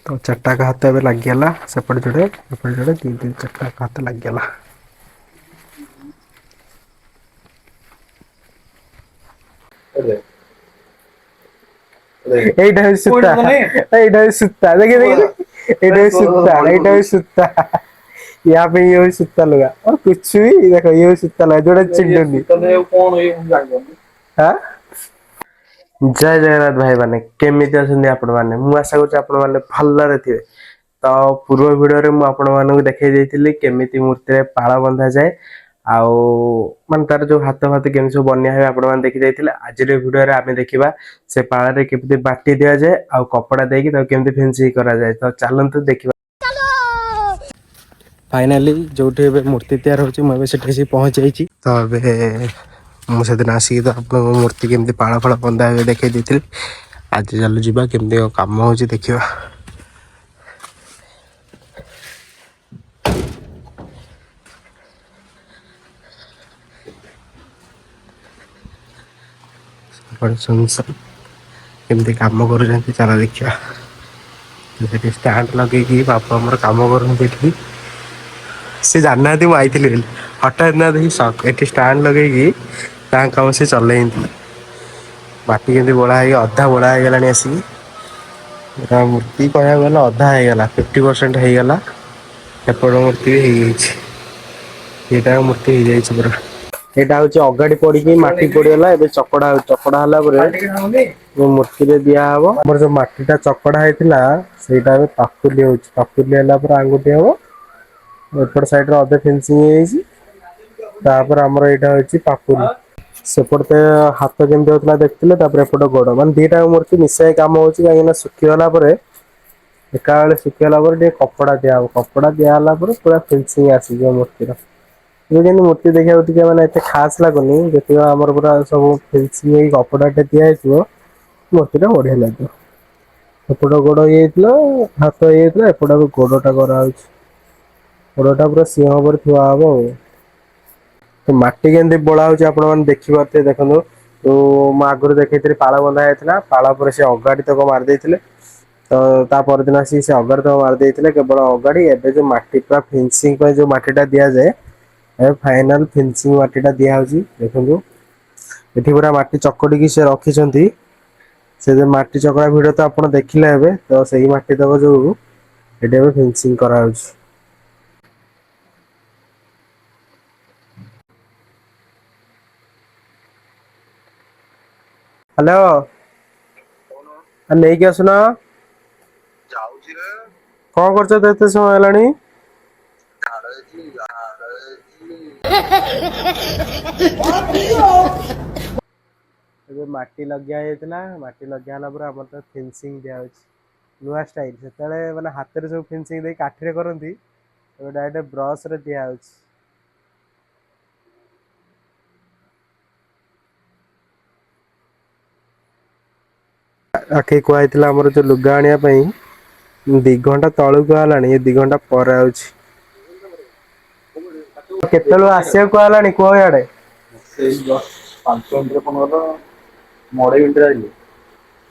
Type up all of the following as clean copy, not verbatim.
ତ ଚାରିଟା ହାତ ଏବେ ଲାଗିଗଲା, ସେପଟେ ଯୋଡ଼େ ଏପଟେ ଯୋଡ଼େ, ଦି ଦି ଚାରିଟା ହାତ ଲାଗିଗଲା। ଏଇଟା ହଉଛି ସୂତା, ଏଇଟା ହଉଛି ସୂତା, ଦେଖି ଦେଖି, ଏଇଟା ହଉଛି ସୂତା, ଏଇଟା ହଉଛି ସୂତା। यहाँ पे ये ହଉଛି ସୂତା ଲୁଗା और कुछ भी। ଦେଖ, ଇଏ ହଉଛି ସୂତା ଲୁଗା ଯୋଉଟା ଚିଣ୍ଡୁନି। ହଁ, ଜୟ ଜଗନ୍ନାଥ ଭାଇମାନେ, କେମିତି ଅଛନ୍ତି ଆପଣମାନେ? ମୁଁ ଆଶା କରୁଛି ଆପଣମାନେ ଭଲରେ ଥିବେ। ତ ପୂର୍ବ ଭିଡ଼ିଓରେ ମୁଁ ଆପଣମାନଙ୍କୁ ଦେଖେଇ ଦେଇଥିଲି କେମିତି ମୂର୍ତ୍ତିରେ ପାଳ ବନ୍ଧାଯାଏ ଆଉ ମାନେ ତାର ଯୋଉ ହାତ ଫାତ କେମିତି ସବୁ ବନ୍ୟା ହୁଏ, ଆପଣମାନେ ଦେଖି ଯାଇଥିଲେ। ଆଜିର ଭିଡ଼ିଓରେ ଆମେ ଦେଖିବା ସେ ପାଳରେ କେମିତି ବାଟି ଦିଆଯାଏ ଆଉ କପଡ଼ା ଦେଇକି ତାକୁ କେମିତି ଫେନ୍ସିଂ କରାଯାଏ। ତ ଚାଲନ୍ତୁ ଦେଖିବା। ଫାଇନାଲି ଯୋଉଠି ଏବେ ମୂର୍ତ୍ତି ତିଆରି ହେଉଛି, ମୁଁ ଏବେ ସେଠି ଆସିକି ପହଞ୍ଚି ଯାଇଛି। ତ ଏବେ ମୁଁ ସେଦିନ ଆସିକି ତ ଆପଣଙ୍କୁ ମୂର୍ତ୍ତି କେମିତି ପାଳ ଫାଳ ବନ୍ଧା ହୁଏ ଦେଖେଇ ଦେଇଥିଲି। ଆଜି ଚାଲୁ ଯିବା, କେମିତି କଣ କାମ ହେଉଛି ଦେଖିବା। ସେପଟେ ସୁନସାନ, କେମିତି କାମ କରୁଛନ୍ତି ଚାଲ ଦେଖିବା। ସେଠି ଷ୍ଟାଣ୍ଡ ଲଗେଇକି ବାପା ଆମର କାମ କରୁଛନ୍ତି ଏଠି। ସେ ଜାଣିନାହାନ୍ତି ମୁଁ ଆଇଥିଲି ବୋଲି, ହଠାତ୍ ନା ଦେଖି ସକ୍। ଏଠି ଷ୍ଟାଣ୍ଡ ଲଗେଇକି ତାଙ୍କ କାମ ସେ ଚଲେଇନ୍ତି। ମାଟି କେମିତି ବୋଳା ହେଇକି ଅଧା ବୋଳା ହେଇଗଲାଣି ଆସିକି। ପୁରା ମୂର୍ତ୍ତି କହିବାକୁ ଗଲେ ଅଧା ହେଇଗଲା, 50% ହେଇଗଲା। ଏପଟ ମୂର୍ତ୍ତି ବି ହେଇଯାଇଛି, ଏଇଟା ମୂର୍ତ୍ତି ହେଇଯାଇଛି ପୁରା। ଏଇଟା ହଉଛି ଅଗାଡି ପଡିକି ମାଟି ପଡିଗଲା, ଏବେ ଚକଡା ହଉଛି। ଚକଡା ହେଲା ପରେ ଯୋଉ ମୂର୍ତ୍ତିରେ ଦିଆହବ, ଆମର ଯୋଉ ମାଟିଟା ଚକଡା ହେଇଥିଲା ସେଇଟା ଏବେ ପାପୁଲି ହଉଛି। ପାପୁଲି ହେଲା ପରେ ଆଙ୍ଗୁଠି ହବ। ଏପଟ ସାଇଡରେ ଅଧେ ଫିନିସିଂ ହେଇଯାଇଛି। ତାପରେ ଆମର ଏଇଟା ହଉଛି ପାପୁଲି। ସେପଟେ ତ ହାତ କେମିତି ହଉଥିଲା ଦେଖିଥିଲେ, ତାପରେ ଏପଟେ ଗୋଡ, ମାନେ ଦିଟା ମୂର୍ତ୍ତି ମିଶାଇ କାମ ହଉଛି। କାହିଁକି ନା ଶୁଖିଗଲା ପରେ, ଏକାବେଳେ ଶୁଖିଗଲା ପରେ ଟିକେ କପଡା ଦିଆହବ। କପଡା ଦିଆହେଲା ପରେ ପୁରା ଫିନିସିଂ ଆସିଯିବ ମୂର୍ତ୍ତିର। ଏବେ ଯେମିତି ମୂର୍ତ୍ତି ଦେଖିବାକୁ ଟିକେ ମାନେ ଏତେ ଖାସ ଲାଗୁନି, ଯେତିକି ଆମର ପୁରା ସବୁ ଫିନିସିଂ ହେଇକି କପଡାଟା ଦିଆହେଇଥିବ, ମୂର୍ତ୍ତିଟା ବଢିଆ ଲାଗିବ। ଏପଟ ଗୋଡ ହେଇଯାଇଥିଲା, ହାତ ହେଇଯାଇଥିଲା, ଏପଟ ଗୋଡଟା କରାହଉଛି। ଗୋଡଟା ପୁରା ସିଂହ ଉପରେ ଥୁଆ ହବ। ଆଉ ତ ମାଟି କେମିତି ବୋଳା ହଉଛି ଆପଣ ମାନେ ଦେଖିପାରୁଥିବେ। ଦେଖନ୍ତୁ, ତ ମୁଁ ଆଗରୁ ଦେଖେଇଥିଲି ପାଳ ବନ୍ଧା ହେଇଥିଲା, ପାଳ ପରେ ସେ ଅଗାଡି ତକ ମାରି ଦେଇଥିଲେ। ତ ତା ପରଦିନ ଆସିକି ସେ ଅଗାଡି ତକ ମାରି ଦେଇଥିଲେ, କେବଳ ଅଗାଡି। ଏବେ ଯୋଉ ମାଟି ପୁରା ଫିନିସିଂ ପାଇଁ ଯୋଉ ମାଟିଟା ଦିଆଯାଏ, ଏବେ ଫାଇନାଲ ଫିନିସିଂ ମାଟିଟା ଦିଆହଉଛି। ଦେଖନ୍ତୁ, ଏଠି ପୁରା ମାଟି ଚକଟିକି ସେ ରଖିଛନ୍ତି। ସେ ଯୋଉ ମାଟି ଚକଟା ଭିଡିଓ ତ ଆପଣ ଦେଖିଲେ ଏବେ, ତ ସେଇ ମାଟି ତକ ଯୋଉ ଏଠି ଏବେ ଫିନିସିଂ କରାହଉଛି। ହ୍ୟାଲୋ, ନେଇକି ଆସୁନ। କଣ କରୁଛ ତ, ଏତେ ସମୟ ହେଲାଣି? ଏବେ ମାଟି ଲଗିଆ ହେଇଯାଇଥିଲା। ମାଟି ଲଗିଆ ହେଲା ପରେ ଆମର ତ ଫିନିସିଂ ଦିଆହଉଛି ନୂଆ ଷ୍ଟାଇଲ। ସେତେବେଳେ ମାନେ ହାତରେ ସବୁ ଫିନିସିଂ ଦେଇ କାଠିରେ କରନ୍ତି, ଏବେ ଡାଇରେକ୍ଟ ବ୍ରସରେ ଦିଆହଉଛି। ଆଖି କୁହାହେଇଥିଲା ଆମର ଯୋଉ ଲୁଗା ଆଣିବା ପାଇଁ, 2 ଘଣ୍ଟା ତଳକୁ କୁହାହେଲାଣି, ଏ 2 ଘଣ୍ଟା ପରେ ଆଉଛି। କେତେବେଳୁ ଆସିବାକୁ କୁହାହେଲାଣି କୁହ ଇଆଡେ। ସେଇ ଜଷ୍ଟ 5 ମିନିଟରେ ଫୋନ କଲ, ମୁଁ 2.5 ମିନିଟରେ ଆଇଲି।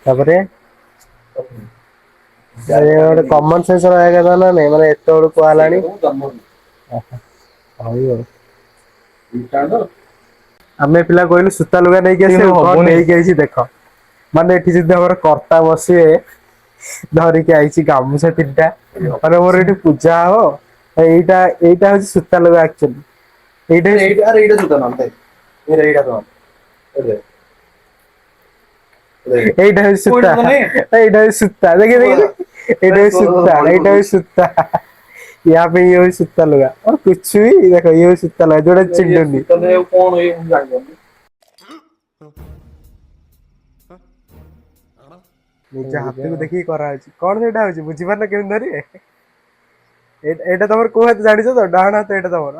ତାପରେ ଗୋଟେ କମନ ସେନ୍ସ ରହିବା କଥା ନା ନାଇଁ? ମାନେ ଏତେବେଳୁ କୁହାହେଲାଣି। ସେଇଟା ତ ମୁଁ ଜନ୍ମରୁ ହଉ ଆଉ ଆମେ ପିଲା କହିଲୁ ସୂତା ଲୁଗା ନେଇକି କିନ୍ତୁ ଆସିବୁ, କଣ ହବନି। ନେଇକି ଆଇଛି ଦେଖ। ମାନେ ଏଠି ଯଦି ଆମର କର୍ତ୍ତା ବସିବେ, ଧରିକି ଆଇଛି ଗାମୁଛା ତିନିଟା। ମାନେ ମୋର ଏଠି ପୂଜା ହବ। ଏଇଟା ହଉଛି ସୂତା ଲୁଗା ଆକ୍ଚୁଆଲି ଏଇଟା। ଏଇଟା, ଆରେ ଏଇଟା ଜୁତା ନହେଲେ ଦେଖ, ଏଇଟା ତ ଦେଖ। ଏଇଟା ହଉଛି ସୂତା, ଏଇଟା ହଉଛି ସୂତା, ଦେଖି ଦେଖି, ଏଇଟା ହଉଛି ସୂତା, ଏଇଟା ହଉଛି ସୂତା। यहाँ पे ये ହଉଛି ସୂତା ଲୁଗା और कुछ भी। ଦେଖ, ଇଏ ହଉଛି ସୂତା ଲୁଗା ଯୋଉଟା ଚିଣ୍ଡୁନି। କଣ ଇଏ ମୁଁ ଜାଣିପାରୁନି। ନିଜ ହାତକୁ ଦେଖିକି କରାହଉଛି। କଣ ସେଇଟା ହଉଛି ବୁଝିପାରୁନ? କେମିତି ଧରିବେ? ଏଇଟା ତମର କୋଉ ହାତ ଜାଣିଛ ତ? ଡାହାଣ ହାତ ଏଇଟା ତମର,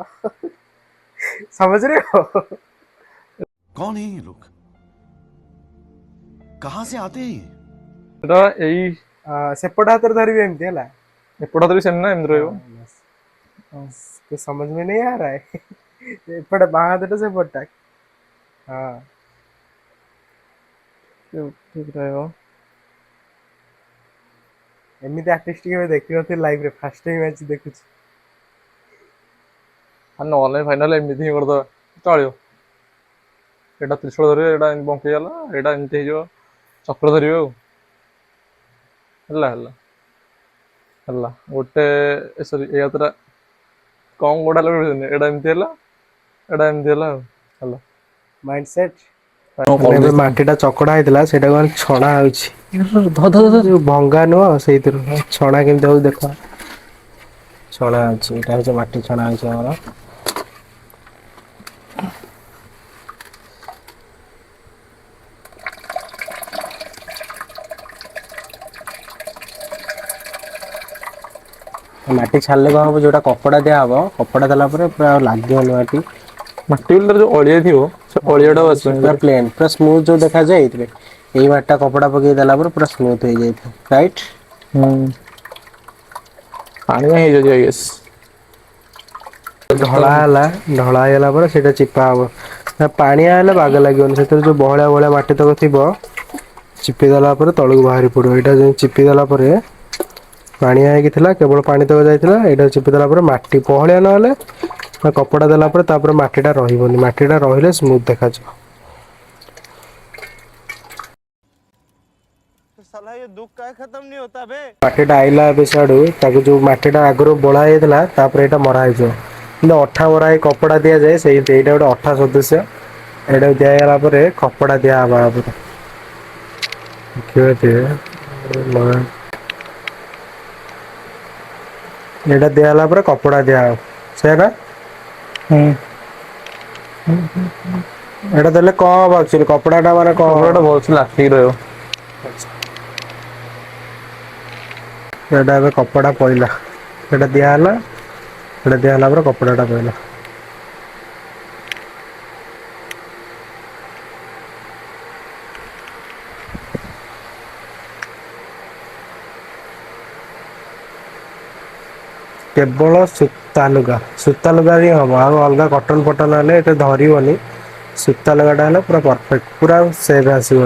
समझ रहे हो? कौन है ये लोग? कहां से आते हैं ये? ତ ଏଇ ସେପଟ ହାତରେ ଧରିବେ ଏମିତି ହେଲା। ଏପଟ ହାତରେ ବି ସେମିତି ନା ଏମିତି ରହିବ? कुछ समझ में नहीं आ रहा है। ଏପଟେ ବାଁ ହାତଟା, ସେପଟଟା, ହଁ। ଠିକ ରହିବ। ଏମିତି ଆର୍ଟିଷ୍ଟ କେବେ ଦେଖିନଥିଲି ଲାଇଫରେ, ଫାର୍ଷ୍ଟ ଟାଇମ୍ ଆଜି ଦେଖୁଛି। ଆଉ ନହେଲେ ଫାଇନାଲ ଏମିତି ହିଁ କରିଦେବା, ଚଳିବ। ଏଇଟା ତ୍ରିଶୂଳ ଧରିବ, ଏଇଟା ଏମିତି ବଙ୍କେଇ ଗଲା, ଏଇଟା ଏମିତି ହେଇଯିବ, ଚକ୍ର ଧରିବ। ଆଉ ହେଲା ହେଲା ହେଲା ଗୋଟେ, ସରି, ଏଇ ହାତଟା କମ ଗୋଡ ହେଲା ବୁଝୁନି। ଏଇଟା ଏମିତି ହେଲା, ଏଇଟା ଏମିତି ହେଲା, ଆଉ ହେଲା। Mind set. ଏବେ ମାଟିଟା ଚକଡା ହେଇଥିଲା, ସେଇଟାକୁ ମାନେ ଛଣା ହଉଛି। ଯୋଉ ଭଙ୍ଗା ନୁହଁ, ସେଇଥିରୁ ଛଣା କେମିତି ହଉଛି ଦେଖ। ଛଣା ଅଛି, ଏଇଟା ହଉଛି ମାଟି ଛଣା ହଉଛି ଆମର। ମାଟି ଛାଡ଼ିଲେ କଣ ହବ? ଯୋଉଟା କପଡା ଦିଆହବ, କପଡା ଦେଲା ପରେ ପୁରା ଆଉ ଲାଗିବନି ମାଟି। ମାଟି ଭିତରେ ଯୋଉ ଅଳିଆ ଥିବ, ସେ ଅଳିଆ ଟା ଆସିବନି। ପୁରା ପ୍ଲେନ୍, ପୁରା ସ୍ମୁଥ ଯୋଉ ଦେଖାଯାଏ ଏଇଥିରେ। ଏଇ ମାଟିଟା କପଡା ପକେଇ ଦେଲା ପରେ ପୁରା ସ୍ମୁଥ ହେଇଯାଇଥାଏ, ରାଇଟ୍? ହୁଁ, ପାଣିଆ ହେଇଯାଉଛି I guess. ଢଳା ହେଲା, ଢଳା ହେଇଗଲା ପରେ ସେଇଟା ଚିପା ହବ ନା। ପାଣିଆ ହେଲେ ବାଗ ଲାଗିବନି। ସେଥିରେ ଯୋଉ ବହଳିଆ ବହଳିଆ ମାଟି ତକ ଥିବ, ଚିପି ଦେଲା ପରେ ତଳକୁ ବାହାରି ପଡିବ। ଏଇଟା ଯେମିତି ଚିପି ଦେଲା ପରେ ପାଣିଆ ହେଇକି ଥିଲା, କେବଳ ପାଣି ତକ ଯାଇଥିଲା। ଏଇଟା ଚିପି ଦେଲା ପରେ ମାଟି ବହଳିଆ ନହେଲେ ନା, କପଡା ଦେଲା ପରେ ତାପରେ ମାଟିଟା ରହିବନି। ମାଟିଟା ରହିଲେ ସ୍ମୁଥ ଦେଖାଯିବ। ମାଟିଟା ଆଇଲା ଏବେ ସିଆଡୁ, ତାକୁ ଯୋଉ ମାଟିଟା ଆଗରୁ ବୋଳା ହେଇଥିଲା, ତାପରେ ଏଇଟା ମରା ହେଇଯିବ। କିନ୍ତୁ ଅଠା ମରା ହେଇ କପଡା ଦିଆଯାଏ, ସେଇ ଏଇଟା ଗୋଟେ ଅଠା ସଦୃଶ୍ୟ। ଏଇଟାକୁ ଦିଆଗଲା ପରେ କପଡା ଦିଆହବ। ପରେ ଦେଖିପାରୁଥିବେ ମା, ଏଇଟା ଦିଆହେଲା ପରେ କପଡା ଦିଆହବ, ସେଇଆ ନା? ହୁଁ। ଏଇଟା ଦେଲେ କଣ ହବ ଆକ୍ଚୁଆଲି, କପଡା ଟା ମାନେ କଣ? କପଡାଟା ଭଲସେ ଲାଖିକି ରହିବ। ଏଇଟା ଏବେ କପଡା ପଇଲା, ଏଇଟା ଦିଆହେଲା। ଏଇଟା ଦିଆହେଲା ପରେ କପଡାଟା ପଇଲା। କେବଳ ସୂତା ଲୁଗା, ସୂତା ଲୁଗା ହିଁ ହବ। ଆଉ ଅଲଗା କଟନ ଫଟନ ହେଲେ ଏତେ ଧରିବନି। ସୂତା ଲୁଗାଟା ହେଲେ ପୁରା ପରଫେକ୍ଟ, ପୁରା ସେଭ୍ ଆସିବ,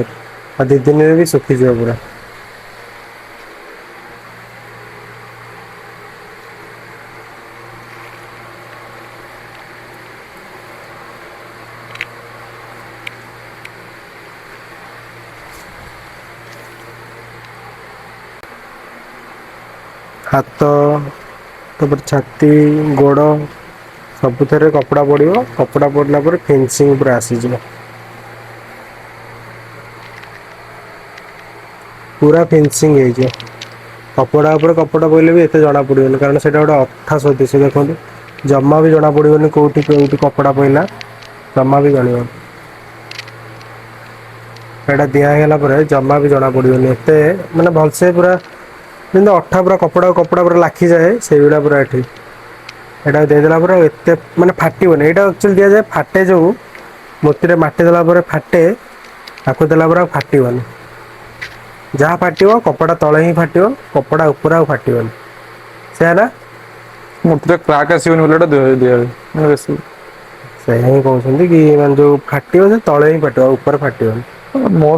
ଆଉ 2 ଦିନରେ ବି ଶୁଖିଯିବ ପୁରା। ହାତ, ତାପରେ ଛାତି, ଗୋଡ ସବୁଥିରେ କପଡା ପଡିବ। କପଡା ପଡିଲା ପରେ ଫିନିସିଂ ପୁରା ଆସିଯିବ। ପୁରା ଫିନିସିଂ ହେଇଯିବ। କପଡା ଉପରେ କପଡା ପଇଲେ ବି ଏତେ ଜଣା ପଡିବନି, କାରଣ ସେଇଟା ଗୋଟେ ଅଠା ସଦୃଶ୍ୟ। ଦେଖନ୍ତୁ, ଜମା ବି ଜଣା ପଡିବନି କୋଉଠି କୋଉଠି କପଡା ପଇଲା, ଜମା ବି ଜାଣିବନି। ସେଇଟା ଦିଆ ହେଇଗଲା ପରେ ଜମା ବି ଜଣା ପଡିବନି ଏତେ, ମାନେ ଭଲସେ ପୁରା ଯେମିତି ଅଠା ପୁରା କପଡା କପଡା ପୁରା ଲାଖିଯାଏ, ସେଇଭଳିଆ ପୁରା। ଏଠି ଏଇଟା ଦେଇଦେଲା ପରେ ଆଉ ଏତେ ମାନେ ଫାଟିବନି। ଏଇଟା ଆକ୍ଚୁଆଲି ଦିଆଯାଏ ଫାଟେ, ଯୋଉ ମୂର୍ତ୍ତିରେ ମାଟି ଦେଲା ପରେ ଫାଟେ, ତାକୁ ଦେଲା ପରେ ଆଉ ଫାଟିବନି। ଯାହା ଫାଟିବ କପଡ଼ା ତଳେ ହିଁ ଫାଟିବ, କପଡ଼ା ଉପରେ ଆଉ ଫାଟିବନି, ସେୟା ନା? ମୂର୍ତ୍ତିରେ କ୍ରାକ୍ ଆସିବନି ବୋଲି ଏଟା ଦିଆ ହୁଏ ମାନେ ବେଶୀ। ସେଇଆ ହିଁ କହୁଛନ୍ତି କି ମାନେ ଯୋଉ ଫାଟିବ ସେ ତଳେ ହିଁ ଫାଟିବ, ଆଉ ଉପରେ ଫାଟିବନି। ମୋ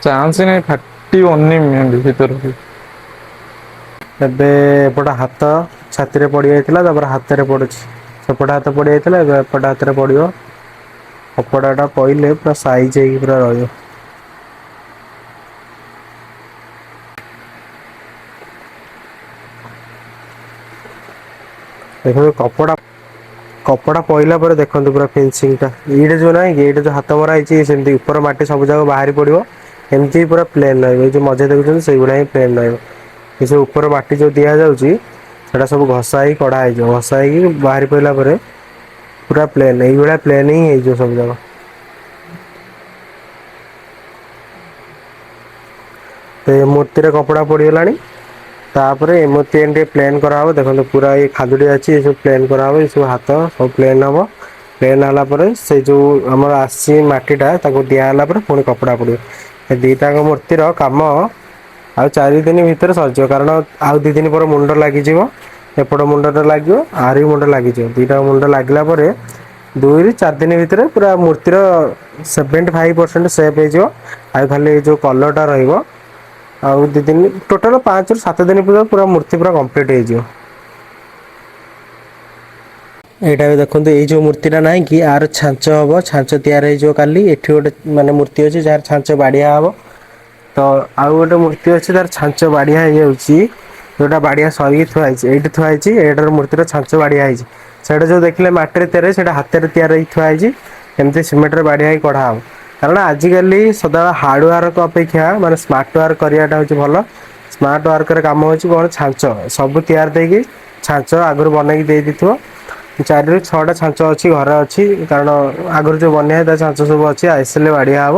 ଚାନ୍ସ ନାଇଁ ଫାଟିବନି ଭିତରୁ। ଏବେ ଏପଟେ ହାତ ଛାତିରେ ପଡିଯାଇଥିଲା, ତାପରେ ହାତରେ ପଡୁଛି। ସେପଟେ ହାତ ପଡିଯାଇଥିଲା, ଏବେ ଏପଟେ ହାତରେ ପଡିବ। କପଡା ଟା ପଇଲେ ପୁରା ସାଇଜ ହେଇକି ପୁରା ରହିବ। ଦେଖନ୍ତୁ, କପଡା କପଡା ପଇଲା ପରେ ଦେଖନ୍ତୁ ପୁରା ଫିନିସିଂ ଟା। ଏଇଟା ଯୋଉ ନାହିଁ କି, ଏଇଟା ଯୋଉ ହାତ ମରା ହେଇଛି, ସେମିତି ଉପର ମାଟି ସବୁ ଜାକ ବାହାରି ପଡିବ। ଏମିତି ପୁରା ପ୍ଲେନ ରହିବ। ଏଇ ଯୋଉ ମଝିରେ ଦେଖୁଛନ୍ତି, ସେଇଭଳିଆ ହିଁ ପ୍ଲେନ ରହିବ। ଏ ସବୁ ଉପର ମାଟି ଯୋଉ ଦିଆଯାଉଛି, ସେଟା ସବୁ ଘଷା ହେଇ କଢା ହେଇଯିବ। ଘଷା ହେଇକି ବାହାରି ପଇଲା ପରେ ପୁରା ପ୍ଲେନ୍, ଏଇଭଳିଆ ପ୍ଲେନ୍ ହିଁ ହେଇଯିବ ସବୁ ଯାକ। ତ ଏ ମୂର୍ତ୍ତିରେ କପଡା ପଡିଗଲାଣି। ତାପରେ ଏ ମୂର୍ତ୍ତି ଟିକେ ପ୍ଲେନ୍ କରାହବ। ଦେଖନ୍ତୁ, ପୁରା ଏଇ ଖାଦୁଡିଆ ଅଛି, ଏ ସବୁ ପ୍ଲେନ କରାହବ। ଏ ସବୁ ହାତ ସବୁ ପ୍ଲେନ ହବ। ପ୍ଲେନ ହେଲା ପରେ ସେଇ ଯୋଉ ଆମର ଆସିଛି ମାଟି ଟା, ତାକୁ ଦିଆହେଲା ପରେ ପୁଣି କପଡା ପଡିବ। ଏ ଦିଟାଙ୍କ ମୂର୍ତ୍ତିର କାମ ଆଉ 4 ଦିନ ଭିତରେ ସରିଯିବ, କାରଣ ଆଉ 2 ଦିନ ପରେ ମୁଣ୍ଡ ଲାଗିଯିବ। ଏପଟ ମୁଣ୍ଡ ଟା ଲାଗିବ, ଆରି ମୁଣ୍ଡ ଲାଗିଯିବ। ଦିଟା ମୁଣ୍ଡ ଲାଗିଲା ପରେ 2ରୁ 4 ଦିନ ଭିତରେ ପୁରା ମୂର୍ତ୍ତିର 75% ସେପ୍ ହେଇଯିବ। ଆଉ ଖାଲି ଏଇ ଯୋଉ କଲର ଟା ରହିବ। ଆଉ 2 ଦିନ, ଟୋଟାଲ 5ରୁ 7 ଦିନ ଭିତରେ ପୁରା ମୂର୍ତ୍ତି ପୁରା କମ୍ପ୍ଲିଟ୍ ହେଇଯିବ। ଏଇଟା ବି ଦେଖନ୍ତୁ, ଏଇ ଯୋଉ ମୂର୍ତ୍ତିଟା ନାହିଁ କି, ଆର ଛାଞ୍ଚ ହବ, ଛାଞ୍ଚ ତିଆରି ହେଇଯିବ କାଲି। ଏଠି ଗୋଟେ ମାନେ ମୂର୍ତ୍ତି ଅଛି ଯାହାର ଛାଞ୍ଚ ବାଡ଼ିଆ ହବ। ତ ଆଉ ଗୋଟେ ମୂର୍ତ୍ତି ଅଛି, ତାର ଛାଞ୍ଚ ବାଡ଼ିଆ ହେଇଯାଉଛି, ଯୋଉଟା ବାଡ଼ିଆ ସରିକି ଥୁଆ ହେଇଛି, ଏଇଠି ଥୁଆ ହେଇଛି। ଏଇଟାର ମୂର୍ତ୍ତିର ଛାଞ୍ଚ ବାଡ଼ିଆ ହେଇଛି। ସେଇଟା ଯୋଉ ଦେଖିଲେ ମାଟିରେ ତିଆରି, ସେଇଟା ହାତରେ ତିଆରି ହେଇକି ଥୁଆ ହେଇଛି। ଏମିତି ସିମେଣ୍ଟରେ ବାଡ଼ିଆ ହେଇକି କଢ଼ା ହବ, କାରଣ ଆଜିକାଲି ସଦାବେଳେ ହାର୍ଡ ୱାର୍କ ଅପେକ୍ଷା ମାନେ ସ୍ମାର୍ଟ ୱାର୍କ କରିବାଟା ହେଉଛି ଭଲ। ସ୍ମାର୍ଟ ୱାର୍କରେ କାମ ହେଉଛି କ'ଣ, ଛାଞ୍ଚ ସବୁ ତିଆରି ଦେଇକି ଛାଞ୍ଚ ଆଗରୁ ବନେଇକି ଦେଇ ଦେଇଥିବ। 4ରୁ 6ଟା ଛାଞ୍ଚ ଅଛି, ଘରେ ଅଛି, କାରଣ ଆଗରୁ ଯୋଉ ବନିଆ ତା ଛାଞ୍ଚ ସବୁ ଅଛି। ଆସିଲେ ବାଡ଼ିଆ ହବ।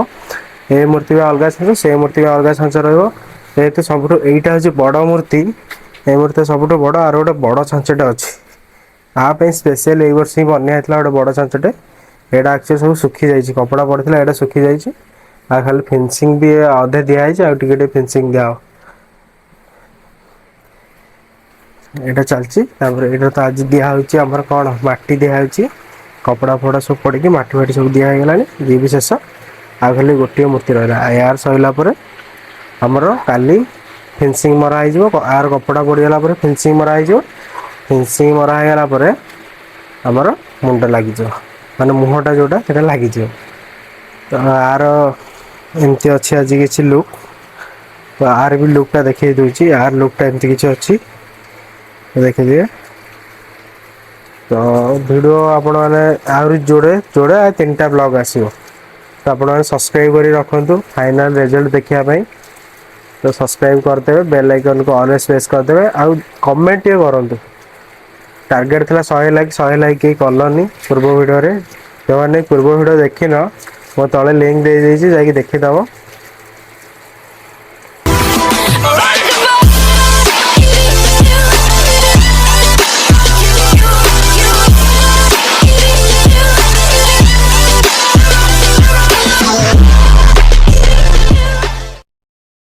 ଏ ମୂର୍ତ୍ତି ବି ଅଲଗା ଛାଞ୍ଚ, ସେ ମୂର୍ତ୍ତି ବି ଅଲଗା ଛାଞ୍ଚ ରହିବ। ଯେହେତୁ ସବୁଠୁ ଏଇଟା ହେଉଛି ବଡ଼ ମୂର୍ତ୍ତି, ଏ ମୂର୍ତ୍ତି ସବୁଠୁ ବଡ଼। ଆର ଗୋଟେ ବଡ଼ ଛାଞ୍ଚଟେ ଅଛି, ଆ ପାଇଁ ସ୍ପେଶିଆଲ ଏଇ ବର୍ଷ ହିଁ ବନିଆ ହେଇଥିଲା ଗୋଟେ ବଡ଼ ଛାଞ୍ଚଟେ। ଏଇଟା ଆକ୍ଚୁଆଲି ସବୁ ଶୁଖି ଯାଇଛି, କପଡ଼ା ପଡ଼ିଥିଲା, ଏଇଟା ଶୁଖି ଯାଇଛି। ଆଉ ଖାଲି ଫିନିସିଂ ବି ଅଧେ ଦିଆହେଇଛି, ଆଉ ଟିକେ ଟିକେ ଫିନିସିଂ ଦିଆହବ। ଏଇଟା ଚାଲିଛି। ତାପରେ ଏଇଟା ତ ଆଜି ଦିଆହେଉଛି ଆମର କ'ଣ, ମାଟି ଦିଆହେଉଛି, କପଡ଼ା ଫପଡ଼ା ସବୁ ପଡ଼ିକି ମାଟି ଫାଟି ସବୁ ଦିଆ ହେଇଗଲାଣି। ଇଏ ବି ଶେଷ, ଆଉ ଖାଲି ଗୋଟିଏ ମୂର୍ତ୍ତି ରହିଲା। ଏହାର ସରିଲା ପରେ ଆମର କାଲି ଫେନ୍ସିଂ ମରା ହେଇଯିବ। ଆର କପଡ଼ା ପଡ଼ିଗଲା ପରେ ଫେନ୍ସିଂ ମରା ହେଇଯିବ। ଫେନ୍ସିଂ ମରା ହେଇଗଲା ପରେ ଆମର ମୁଣ୍ଡ ଲାଗିଯିବ, ମାନେ ମୁହଁଟା ଯେଉଁଟା ସେଇଟା ଲାଗିଯିବ। ତ ଆର ଏମିତି ଅଛି ଆଜି କିଛି ଲୁକ୍। ତ ଆର ବି ଲୁକ୍ଟା ଦେଖେଇ ଦେଉଛି। ଆର ଲୁକ୍ଟା ଏମିତି କିଛି ଅଛି, ଦେଖିଦିଏ। ତ ଭିଡ଼ିଓ ଆପଣମାନେ ଆହୁରି ଯୋଡ଼େ ଯୋଡ଼େ ଆଉ 3ଟା ବ୍ଲଗ୍ ଆସିବ। ତ ଆପଣମାନେ ସବସ୍କ୍ରାଇବ୍ କରି ରଖନ୍ତୁ ଫାଇନାଲ୍ ରେଜଲ୍ଟ ଦେଖିବା ପାଇଁ। ତ ସବସ୍କ୍ରାଇବ୍ କରିଦେବେ, ବେଲ୍ ଆଇକନ୍କୁ ଅଲ୍ ପ୍ରେସ୍ କରିଦେବେ ଆଉ କମେଣ୍ଟ ଟିକେ କରନ୍ତୁ। ଟାର୍ଗେଟ୍ ଥିଲା 100 ଲାଇକ୍, 100 ଲାଇକ୍ କେହି କଲନି ପୂର୍ବ ଭିଡ଼ିଓରେ। ଯେଉଁମାନେ ପୂର୍ବ ଭିଡ଼ିଓ ଦେଖିନ, ମୋ ତଳେ ଲିଙ୍କ୍ ଦେଇଦେଇଛି, ଯାଇକି ଦେଖିଦେବ।